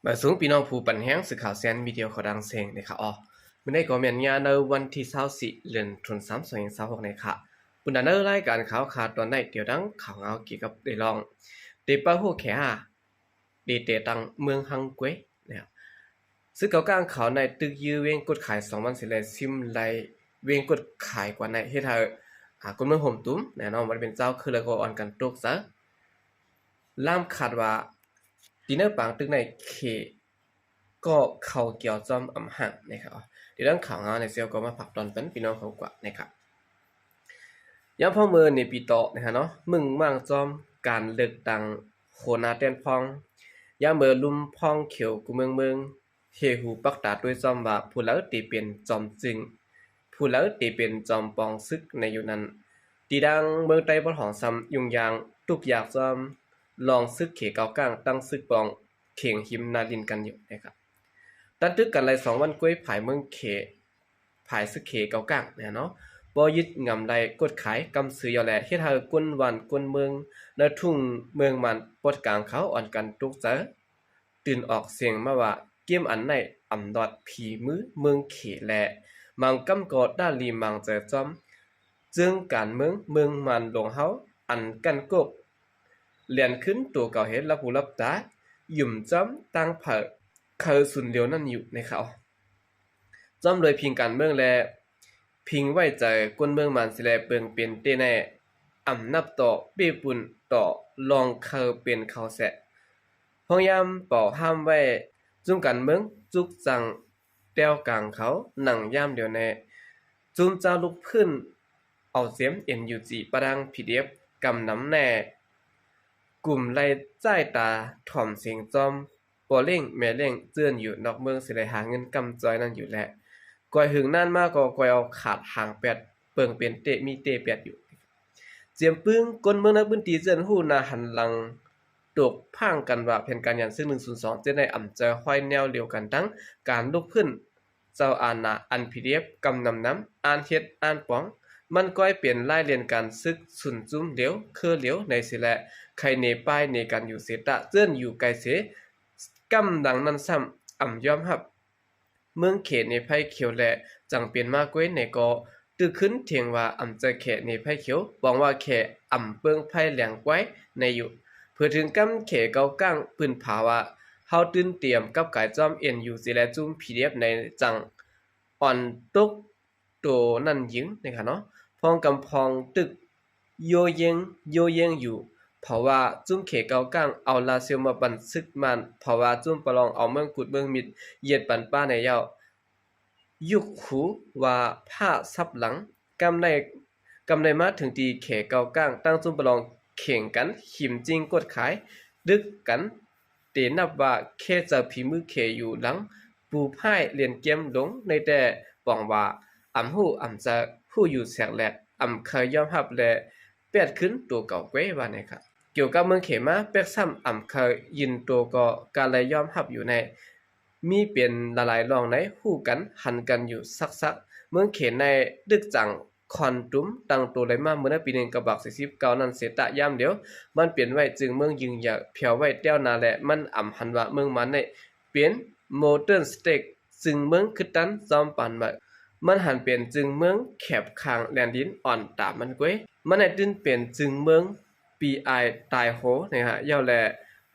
ມາສູງພີ່ນ້ອງຜູ້ປັນແຮງ ສື່ຂ່າວແຊນມີເດຍ ຂໍດັງເຊງເນຍຄະເນາະ. ມື້ນີ້ກໍແມ່ນຍາມໃນວັນທີຊາວສີ່ ເດືອນຕຸລາ ສອງພັນຊາວຫົກເນຍຄະ. ບຸນດາເນີ ລາຍການຂ່າວຄາຕອນໃນ ດຽວດັງຂ່າວງາວກ່ຽວກັບເລື່ອງ ເຕປາໂຮແຂຫາ ເຕເຕຕັງເມືອງຮັງກວຍເນຍ. ຊຶກເກົາກ້າງເຂົາໃນຕຶກຢື້ວຽງກົດຂາຍສອງວັນເສຍແລ້ວ ຊິມໄລ່ວຽງກົດຂາຍກວ່າໃນ ເຮັດໃຫ້ ອາ ຄົນເມືອງໂຮມຕຸມແນະເນາະ ບໍ່ວ່າເປັນຊາວເຄືອແລ້ວກໍອ່ອນກັນຕົກໃຈ. ລາມຄາດວ່າ ຕີເນີປາງຕຶກໃນເຂດ ກໍເຂົ້າກ່ຽວຈ້ອມອຳຫາງເນຍຄະ. ດຽວດັ່ງຂ່າວງາວໃນເຊວກໍມາຝາກຕອນປັນພີ່ນ້ອງເຮົາກວ່າເນຍຄະ. ຍາມພວກເມືອເນປີໂຕເນຍຄະເນາະ ມຶງມ້າງຈ້ອມການເລືອກຕັ້ງຫົວໜ້າແຕ່ນພອງ ຍາມເມີລຸມພອງຂຽວກູເມືອງເມືອງ ເຮຫູປັກຕາດ້ວຍຈ້ອມວ່າ ຜູ້ໃດເຕເປັນຈອມຈຶ່ງ ຜູ້ໃດເຕເປັນຈອມປອງຊຶກໃນຢູ່ນັ້ນ. ຕີດັ່ງເມືອງໃຕ້ບ່ອນຫອງຊຳ ຫຍຸ້ງຍາງທຸກຢ່າງຈ້ອມລອງຊຶກເຂເກົາກ້າງ ຕັ້ງຊຶກປອງ ເຂງຫິມນາລິນກັນຢູ່ເນຍຄະ. ຕັດຕຶກກັນໄລ່ສອງວັນກວຍ ຝ່າຍເມືອງເຂ ຝ່າຍຊຶກເຂເກົາກ້າງເນຍເນາະ ບໍ່ຍຶດງຳໄລ່ກົດຂາຍກຳຊື່ເອົາແລ ເຮັດໃຫ້ຄົນບ້ານຄົນເມືອງ ໃນທຸ່ງເມືອງມານປອດກາງເຂົາອ່ອນກັນຕົກໃຈ ຕື່ນອອກສຽງມາວ່າ ເກມອັນໃນອຳນາດຝີມືເມືອງເຂແລ ບາງກຳກໍດ້ານລີມາງໃຈຈ້ອມ ເຊິ່ງການເມືອງເມືອງມານຫຼວງເຮົາ ອັນກັນກົກ ແລ່ນຄືນໂຕເກົ່າເຮັດ ຫຼັບຫູຫຼັບຕາ ຫຍຸ່ມຈ້ອມຕັ້ງເຜີ ເຄີຍສູນຫຼຽວນັ້ນຢູ່ໃນເຂົາ ຈ້ອມໂດຍພິງການເມືອງແລ ພິງໄວ້ໃຈຄົນເມືອງມານເສຍແລ ເປິງເປັນເຕໃນອຳນາດຕໍ່ເປ້ປຸນຕໍ່ລອງເຄີຍເປັນເຂົາແສະ ພະຍາຍາມເປົ່າຫ້າມໄວ້ ຈຸ້ມການເມືອງຈຸກຈັງ ແຕ່ວກາງເຂົາ ໜັງຍາມດຽວແນ ຈຸ້ມເຈົ້າລຸກພື້ນເອົາເສມ ເອັນຢູຈີ ປະດັງ ພີດີເອັຟ ກຳນຳແນ ກຸມໄລ່ໃຕ້ຕາ ຖອມສຽງຈອມ ພໍ່ລ້ຽງແມ່ລ້ຽງ ເຈື່ອນຢູ່ນອກເມືອງ ຊິໄດ້ຫາເງິນກຳຈ່ອຍນັ້ນຢູ່ແລ ກ່ອຍຫຶງນານມາກໍກ່ອຍເອົາຂາດຫາງແປດ ເປິງເປັນເຕມີເຕແປດຢູ່. ຈຽມປຶ້ງ ຄົນເມືອງໃນພື້ນທີ່ເຈື່ອນຮູ້ໜ້າຫັນຫຼັງ ຕົກພາງກັນວ່າ ແຜນການຍານຊຶກໜຶ່ງສູນສອງເຈັດໃນອຳເຈີ ຫ້ອຍແນວລຽວກັນທັງການລຸກຟື້ນເຈົ້າອານາ ອັນ ພີດີເອັຟ ກຳນຳນຳ ອ່ານເຮັດອ່ານປອງ ມັນກ້ອຍເປັນລາຍລຽນການຊຶກຊຸນຈຸ້ມຫຼຽວ ເຄີຫຼຽວໃນເສແລ ໄຄເນປ້າຍເນກັນຢູ່ເສຕະ ເຈື່ອນຢູ່ໄກເສ ກຳລັງນັ້ນຊ້ຳ ອຳຍອມຮັບ ເມືອງເຂເນໄພຂຽວແລ ຈັ່ງເປັນມາກວຍໃນກໍ ຕຶກຂຶ້ນຖຽງວ່າ ອຳເຈີແຂເນໄພຂຽວ ປອງວ່າແຂອຳເປິງໄພແຫຼງກວາຍໃນຢູ່ ເຜີເຖິງກຳແຂເກົາກ້າງປືນຜາວ່າ ເຮົາຕື່ນຕຽມກັບກາຍຈ້ອມ ເອັນຢູຈີ ແລ ຈຸ້ມ ພີດີເອັຟ ໃນຈັ່ງອ່ອນຕົກໂຕນັ້ນຍິງເນຍຄະເນາະ ພອງກຳພອງຕຶກ ໂຍເຢງ ໂຍເຢງຢູ່ ເພາະວ່າຈຸ້ມເຂເກົາກ້າງເອົາລາຊຽວມາບັນຊຶກມານ ເພາະວ່າຈຸ້ມປະລອງເອົາເມືອງກຸດເມືອງມິດ ຢຽດປັນປ້າໃນເຍົາ ຍຸກຫູວ່າພ້າສັບຫຼັງ ກຳໄດ້ ກຳໄດ້ມາເຖິງທີ່ເຂເກົາກ້າງ ຕັ້ງຈຸ້ມປະລອງເຂງກັນ ຂີມຈິງກົດຂາຍ ດຶກກັນ ເຕນັບວ່າແຄ່ເຈົ້າຝີມືເຂຢູ່ຫຼັງ ປູພາຍລຽນກຽມລົງໃນແຕ່ ປອງວ່າອຳຮູ້ອຳຈາ ຮູ້ຢູ່ແສກແຫຼກ ອຳເຄີຍຍອມຮັບແລ ແປດຄືນໂຕເກົ່າເກວວ່າໃນຄະ. ກ່ຽວກັບເມືອງເຂມາ ແປກຊ້ຳອຳເຄີຍຢືນໂຕກໍກະໄລຍອມຮັບຢູ່ໃນ ມີເປັນຫຼາຍໆລ່ອງໃນ ຮູ້ກັນຫັນກັນຢູ່ຊັກໆ ເມືອງເຂໃນດຶກຈັງ ຄອນຕຸມຕັ້ງໂຕໄດ້ມາເມື່ອໃນປີໜຶ່ງເກົ້າຮ້ອຍສີ່ສິບເກົ້ານັ້ນເສຕະ ຍາມດຽວມັນເປັນໄວ້ຈຶ່ງເມືອງຍິ່ງໃຫຍ່ ພຽວໄວ້ແຕ້ວໜ້າ ແລະ ມັນອຳຫັນວ່າເມືອງມານໃນເປັນ ໂມເດີນສະເຕກ ຈຶ່ງເມືອງຄຶດຕັນ ຈອມປານໃໝ່ ມັນຫັນເປັນຈຶ່ງເມືອງແຄບຂ້າງແລນດິນອ່ອນຕາມັນກວຍ ມັນໃນຕື່ນເປັນຈຶ່ງເມືອງ ປີອາຍຕາຍໂຫໃນຫະເຍົາ ແລະ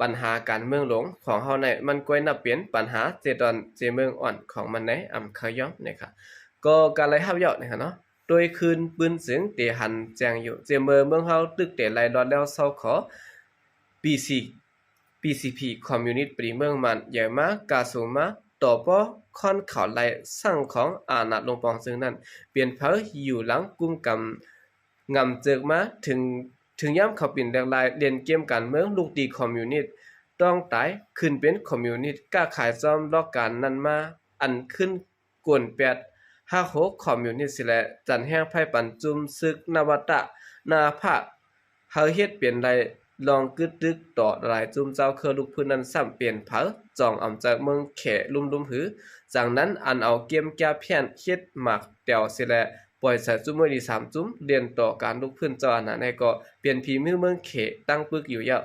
ບັນຫາການເມືອງຫຼວງຂອງເຮົາໃນ ມັນກວຍນັບເປັນບັນຫາເຈດອນເຈເມືອງອ່ອນຂອງມັນໃນ ອຳເຄີຍຍອມໃນຄະ ກໍກະໄລຮັບເຍົາໃນຄະເນາະ ໂດຍຄືນປືນເຊິ່ງເຕຫັນແຈ້ງຢູ່ ເຈເມີເມືອງເຮົາຕຶກເຕໄລລອດແລ້ວເຊົາຂໍ ປີຊີ ປີຊີພີ ຄອມມິວນິດປະຕິເມືອງມານ ໃຫຍ່ມາກາສູງມາ ຕໍ່ປໍຄອນເຂົາໄລ່ສັງຂອງອານາລົງປອງເຊິ່ງນັ້ນ ເປັນໃຜຢູ່ຫຼັງກຸມກຳ ງຳເຈີກມາ ເຖິງ ເຖິງຍາມເຂົາປິ່ນແຫຼກລາຍ ລຽນເກມການເມືອງ ລູກຕີຄອມມິວນິດ ຕ້ອງຕາຍ ຂຶ້ນເປັນຄອມມິວນິດ ຄ້າຂາຍຊອມລອກການນັ້ນມາ ອັນຂຶ້ນ ກວນແປດ ຮາກໂຮຄອມມິວນິດເສແລ ຈັນແຮງໄພປັນຈຸ້ມຊຶກນະວັດຕະນະພາບ ເຮົາເຮັດເປັນໄດ້ລອງກຶດຕຶກຕໍ່ຫຼາຍຈຸ້ມເຈົ້າເຄືອລູກພື້ນນັ້ນ ຊ້ຳເປັນເຜີຈອງອຳຈາກເມືອງແຂລຸ່ມໆ ຫື ຈັ່ງນັ້ນ ອັນເອົາເກມແກ້ແຄ້ນເຮັດໝາກແຕວເສແລ ປ່ອຍໃສ່ຈຸ້ມເມືອງດີສາມຈຸ້ມ ລຽນຕໍ່ການລຸກຟື້ນເຈົ້າອານາໃນກໍເປັນຝີມືເມືອງເຂຕັ້ງປຶກຢູ່ເຍົາ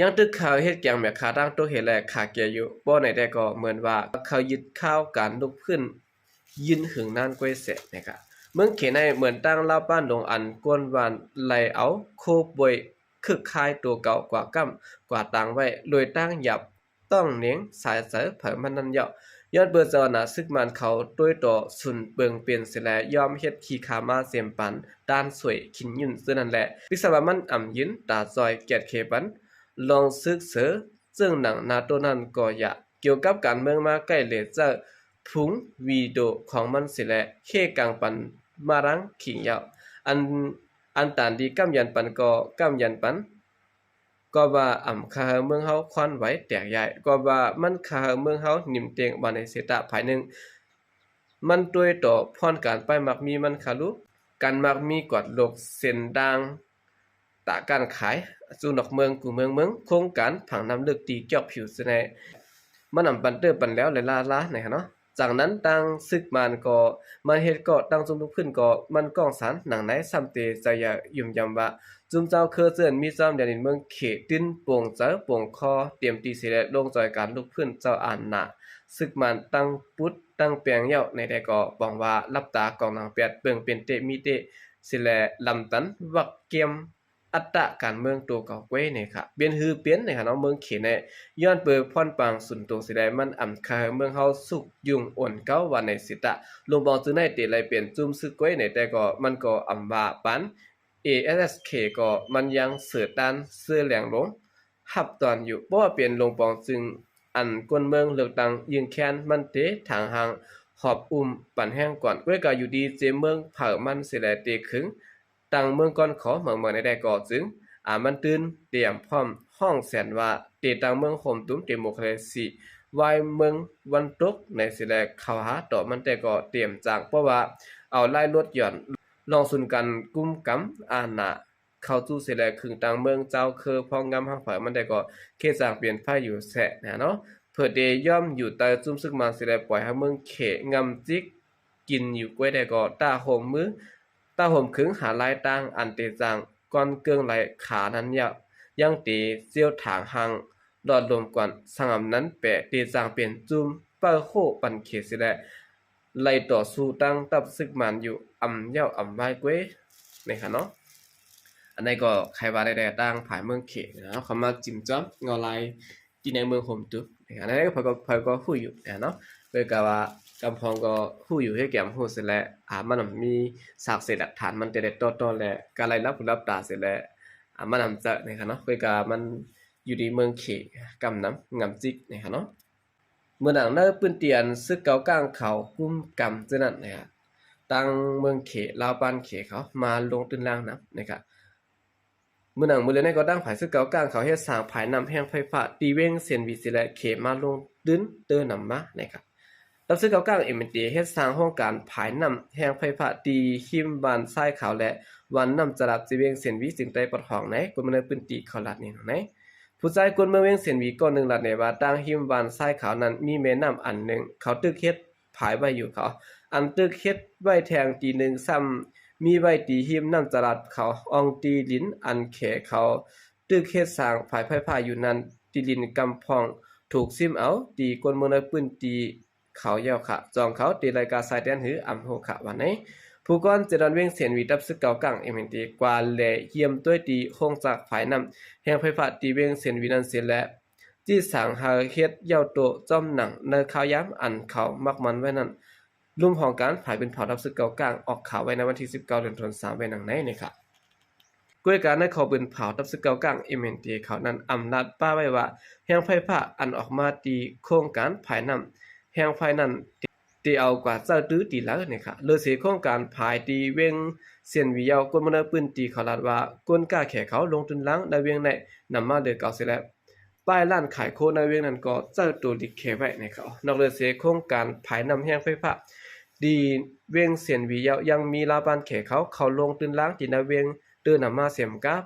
ຍັງຕຶກເຂົາເຮັດແກງແມ່ຄ້າຕ່າງຕົວເຮັດ ແລະ ຂາແກ່ຢູ່ ບໍ່ແນ່ແຕ່ກໍເໝືອນວ່າເຂົາຍຶດຄາວການລຸກຟື້ນ ຍືນຫຶງນານກວ່າແສນ ນະຄະ. ເມືອງເຂໃນເໝືອນຕ່າງລາວບ້ານດົງ ອັນກວນຫວ່ານໄຫຼເອົາໂຄບວຍ ຄຶກຄ້າຍໂຕເກົ່າ ກວາດກ້ຳກວາດຕາງໄວ້ ໂດຍຕັ້ງຢາບຕ້ອງເໜັງສາຍໃຈໃຜມັນນັ້ນເຍົາະ. ຍ້ອນເປີເຈົ້າອານາ ຊຶກມານເຂົາໂຕ້ຍຕໍ່ຊຸນເປິງເປັນເສຍແລ ຍອມເຮັດຂີ້ຂ້າມ້າເສມປານ ຕ້ານສວຍ ຂິນຫຍຸ້ນ ເຊິ່ງນັ້ນແຫຼະ ປິກຊາວ່າມັນອຳຢືນຕາຈ່ອຍ ກຽດເຂປັນ ລອງຊຶກເສີ ເຊິ່ງໜັງໜ້າໂຕນັ້ນກໍຢາກ ກ່ຽວກັບການເມືອງມາໃກ້ເລເຈີ ພຸງວີດີໂອຂອງມັນເສຍແລ ເຄກາງປັນມາລັງຂິງເຍົາະ. ອັນ ອັນຕານດີກ້ຳຢັນປັນກໍກ້ຳຢັນປັນ ກໍວ່າອຳຄາເຮືອເມືອງເຮົາຄວັນໄຫວແຕກຢ້າຍ ກໍວ່າມັນຄາເຮືອເມືອງເຮົາໜິມເຕັງ ວ່າໃນເສຕະ ພາຍໜຶ່ງ ມັນໂຕ້ຍຕໍ່ພອນການປ້າຍມັກມີມັນຄາລູກ ການມັກມີກວາດໂລກເສັ້ນດ່າງ ຕາການຂາຍ ສູ່ນອກເມືອງ ກູເມືອງເມືອງ ໂຄງການຝັງນ້ຳເລິກ ຕີຈອກຜິວເສຍແນ ມັນອຳປັນເຕີບປັນແລ້ວ ແລະ ລ້າໆ ນະຄະເນາະ. ຈາກນັ້ນ ຕ່າງຊຶກມານກໍມັນເຮັດເກາະ ຕັ້ງຊຸມລຸກຂຶ້ນກໍມັນກ້ອງສານ ໜັງໃນຊ້ຳເຕໃຈຢາກຢືນຢັນວ່າ ຊຸມເຈົ້າເຄີເຈີນມີຈອມແດນດິນເມືອງເຂ ຕື່ນໂປ່ງໃຈໂປ່ງຄໍ ຕຽມຕີເສຍແລ ລົງຈອຍການລຸກຟື້ນເຈົ້າອານາ ຊຶກມານຕັ້ງປຸດຕັ້ງແປງເຍົາະ ໃນໃດກໍປອງວ່າ ຫຼັບຕາກອງໜັງແປດ ເບິ່ງເປັນເຕະມີເຕະ ເສຍແລ ລຳຕັນວັກກຽມ ອັດຕະການເມືອງໂຕເກົ່າເກວຍ ນະຄະ. ເປັນຄືເປັນ ນະຄະເນາະ ເມືອງເຂແນ ຍ້ອນເປີພອນປາງຊຸນໂຕເສຍແລ ມັນອຳຄາເຮືອເມືອງເຮົາສຸກຍຸງໂອນເກົ່າ ວ່າໃນເສຕະ. ລົງບອງຈື່ໃນເຕໄລເປັນຈຸ້ມຊຶກເກວຍ ໃນແຕ່ກໍມັນກໍອຳວ່າປານ ເອເອສເອສເຄ ກໍມັນຍັງເສີດດ້ານເສື້ອແຫຼງລົງ ຮັບຕອນຢູ່ ເພາະວ່າເປັນລົງປອງຈຶ່ງ ອັນກົນເມືອງເລືອກຕັ້ງຢືນແຄ້ນ ມັນເຕຖາງຫ່າງ ຫອບອຸ້ມປັນແຮງກ່ອນ ເກວຍກາຢູ່ດີເຈເມືອງເຜີາມັນເສຍແລ ເຕຂຶງ ຕັ້ງເມືອງກ່ອນຂໍ ເມືອງເມືອງໃດໆກໍຈຶ່ງ ອາ ມັນຕື່ນຕຽມພ້ອມ ຮ້ອງແສນວ່າ ເຕຕັ້ງເມືອງໂຮມຕຸມ ເຕໂມຄຣາຊີ ວາຍເມືອງວັນຕົກ ໃນເສແລ ເຂົ້າຫາຕໍ່ມັນແຕ່ກໍຕຽມຈ້າງ ເພາະວ່າເອົາລາຍລົດຢອນ ລອງສູນການກຸມກຳອານາ ເຂົ້າສູ່ເສແລ ຄຶງຕັ້ງເມືອງເຈົ້າເຄີ ພ້ອມງາມຮັກໃຜມັນແຕ່ກໍ ເຄຈາງປ່ຽນໄພຢູ່ແຊະ ນະເນາະ ເພີເຕຍອມຢູ່ໃຕ້ຈຸ້ມຊຶກມາເສແລ ປ່ອຍໃຫ້ເມືອງເຂງຳຈິກ ກິນຢູ່ກ້ວຍໄດ້ກໍ ຕາໂຮມມື ຕາໂຮມຄຶງຫາລາຍຕ່າງ ອັນເຕຈ້າງກ່ອນເກິ່ງໄຫຼຂານັ້ນເຍົາະ ຍັງເຕຈຽວຖາງຫ່າງ ຫຼອດລົມກ່ອນ ສັງອຳນັ້ນແປ ເຕຈ້າງເປັນຈຸ້ມ ເປີໂຮປັນເຂດເສແລ ໄລ່ຕໍ່ສູ້ຕັ້ງທັບຊຶກມານຢູ່ ອຳເຍົາະອຳວາຍກ້ວຍ ນະຄະເນາະ. ອັນໃດກໍໃຄວ່າໄດ້ແຕ່ຕັ້ງພາຍເມືອງເຂ ນະເນາະ ເຂົ້າມາຈິ້ມຈ້ອມເງົາລາຍ ທີ່ໃນເມືອງໂຮມຕຸມ ນະຄະ ອັນໃດກໍ ໃຜກໍ ໃຜກໍຮູ້ຢູ່ ນະເນາະ ເລີຍກະວ່າ ກຳພອງກໍຮູ້ຢູ່ ເຮັດແກມຮູ້ເສແລ ອາ ມັນມີສາກເສດຫຼັກຖານ ມັນແຕ່ໄດ້ຕໍ່ໆ ແລະ ກະໄລ່ຫຼັບຫູຫຼັບຕາເສແລ ອາ ມັນອຳເຈີ ນະຄະເນາະ ເລີຍກະວ່າມັນຢູ່ທີ່ເມືອງເຂ ກຳນຳ ງຳຈິກ ນະຄະເນາະ. ເມື່ອດັ່ງໃນພື້ນທີ່ອັນຊຶກເກົາກ້າງເຂົາກຸມກຳເທື່ອນັ້ນ ນະຄະ ທາງເມືອງເຂ ລາວບ້ານເຂເຂົາມາລົງທຶນລ້າງນ້ຳ ນະຄະ ມື້ໜັງມື້ເລີຍໃນກໍຕັ້ງພາຍຊຶກເກົາກ້າງເຂົາເຮັດສ້າງພາຍນ້ຳແຮງໄຟຟ້າ ທີ່ວຽງເຊນວີເສແລ ເຂມາລົງທຶນເຕີນຳມາ ນະຄະ ທັບຊຶກເກົາກ້າງ ເອັມເອັນທີ ເຮັດສ້າງໂຮງການພາຍນ້ຳແຮງໄຟຟ້າ ທີ່ຮິມບ້ານຊາຍຂາວ ແລະ ບ້ານນ້ຳຈະລາດ ທີ່ວຽງເຊນວີ ຈຶ່ງໄດ້ປະທ້ອງໃນຄົນເມືອງໃນພື້ນທີ່ເຂົາລາດນີ້ ນະ ຜູ້ຊາຍຄົນເມືອງວຽງເຊນວີ ກໍໜຶ່ງລາດແນວ່າ ຕາງຮິມບ້ານຊາຍຂາວນັ້ນ ມີແມ່ນ້ຳອັນໜຶ່ງ ເຂົາຕຶກເຮັດ ພາຍໄວ້ຢູ່ເຂົາ ອັນຕຶກເຮັດໄວ້ແທ່ງຕີໜຶ່ງ ຊ້ຳມີໄວ້ຕີຮິມນ້ຳຈະລາດເຂົາ ອ່ອງຕີດິນອັນແຂເຂົາຕຶກເຮັດສ້າງພາຍໄຟຟ້າຢູ່ນັ້ນ ທີ່ດິນກຳພອງ ຖືກຊິມເອົາທີ່ຄົນເມືອງໃນພື້ນທີ່ເຂົາເຍົາະຂະ ຈອງເຂົາທີ່ລາຍກາຊາຍແດນ ຫຼື ອຳໂຮຂະ ວ່າໃນ ຜູ້ກ່ອນເຈດອນວຽງເຊນວີ ທັບຊຶກເກົາກ້າງ ເອັມເອັນທີ ກວ່າແລຢ້ຽມຕົວທີ່ໂຮງຈັກພາຍນ້ຳແຮງໄຟຟ້າ ທີ່ວຽງເຊນວີນັ້ນເສແລ ຈີດສັ່ງໃຫ້ເຮັດເຍົາໂຕ ຈອມໜັງໃນຄາວຍາມອັນເຂົາໝັກໝັນໄວ້ນັ້ນ ລຸ່ມຫ້ອງການຝ່າຍປືນເຜົາທັບຊຶກເກົາກ້າງອອກຂ່າວໄວ້ໃນວັນທີສິບເກົ້າ ເດືອນທັນວາ ໄວ້ດັ່ງໃນ ນະຄະ ກ້ວຍກາໃນຂໍ້ປືນເຜົາທັບຊຶກເກົາກ້າງ ເອັມເອັນທີ ເຂົານັ້ນອຳລາດປ້າໄວ້ວ່າ ແຮງໄຟຟ້າອັນອອກມາທີ່ໂຄງການພາຍນ້ຳແຮງໄຟນັ້ນ ທີ່ເອົາກວ່າເຈົ້າຕື້ຕີເລີ ນະຄະ ເລີເສໂຄງການພາຍທີ່ວຽງເຊນວີເຍົາະ ຄົນເມືອງໃນພື້ນທີ່ເຂົາລາດວ່າ ຄົນກ້າແຂເຂົາລົງທຶນລ້າງໃນວຽງໃນນຳມາເລີເກົ່າເສແລ ປ້າຍຮ້ານຂາຍໂຄໃນວຽງນັ້ນກໍເຈົ້າໂຕລິກແຂໄວ້ ນະຄະ ນອກເລີເສໂຄງການພາຍນ້ຳແຮງໄຟຟ້າທີ່ວຽງເຊນວີເຍົາະ ຍັງມີລາວບ້ານແຂເຂົາ ເຂົ້າລົງທຶນລ້າງທີ່ໃນວຽງເຕີນຳມາເສມກາ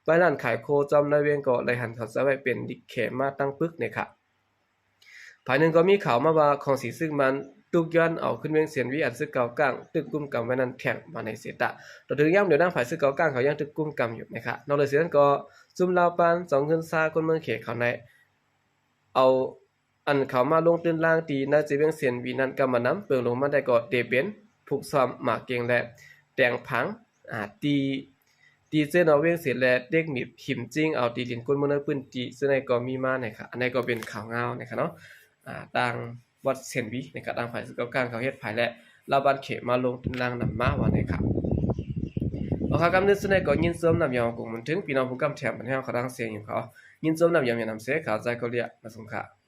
ປ້າຍຮ້ານຂາຍໂຄຈອມໃນວຽງກໍໄດ້ຫັນເຂົາເຈົ້າໄວ້ເປັນລິກແຂມາຕັ້ງປຶກ ນະຄະ. ພາຍໜຶ່ງກໍມີຂ່າວມາວ່າ ຂອງສີຊຶກມັນ ຕຸກຍ້ອນເອົາຂຶ້ນວຽງຊຽນຫວີ ອັນຊຶກເກົາກາງຕຶກກຸມກຳໄວ້ນັ້ນແທນ ວ່າໃນເຊຕະ. ຕໍ່ເຖິງຍາມດຽວ ທາງຝ່າຍຊຶກເກົາກາງເຂົາຍັງຕຶກກຸມກຳຢູ່ນະຄະ. ນອກເລີຍຈາກນັ້ນກໍ ຊຸມລາວປານ ສອງເຮືອນຊາ ຄົນເມືອງເຂດເຂົາໃນ ເອົາ ອັນເຂົ້າມາລົງຕື້ນລາງທີ່ນາເຈວຽງຊຽນຫວີນັ້ນກຳມານຳ. ເບິ່ງລົງມາໄດ້ກໍເຕເປັນ ຜຸກຊ້ອມ ໝາກເກັງ ແລະ ແຕງຜັງ ອາ ຕີ ຕີເຈ້ນອກວຽງຊຽນ ແລະ ເດັກໜີບ ຫິມຈິງເອົາທີ່ດິນຄົນເມືອງໃນພື້ນທີ່ ເຊິ່ງໃນກໍມີມານະຄະ. ອັນໃນກໍເປັນຂ່າວງາວນະຄະເນາະ ອາ ຕ່າງວັດຊຽນຫວີນະຄະ ທາງຝ່າຍຊຶກເກົາກາງເຂົາເຮັດພາຍ ແລະ ລາວບ້ານເຂດມາລົງທຶນລາງນຳມາວ່ານະຄະ. ເອົາ ຄາວຄຳນີ້ເຊິ່ງໃນກໍຍິນຊົມນຳຢອງກົງບຸນເຖິງ ພີ່ນ້ອງຜູ້ກຳແຖມບັນແຮງເຂົາທາງເຊຍຢູ່ເຂົາ ຍິນຊົມນຳຢອງຢານຳເຊ ຂ່າວໃຈເກົາເລຍ ມາສົ່ງຄ່າ.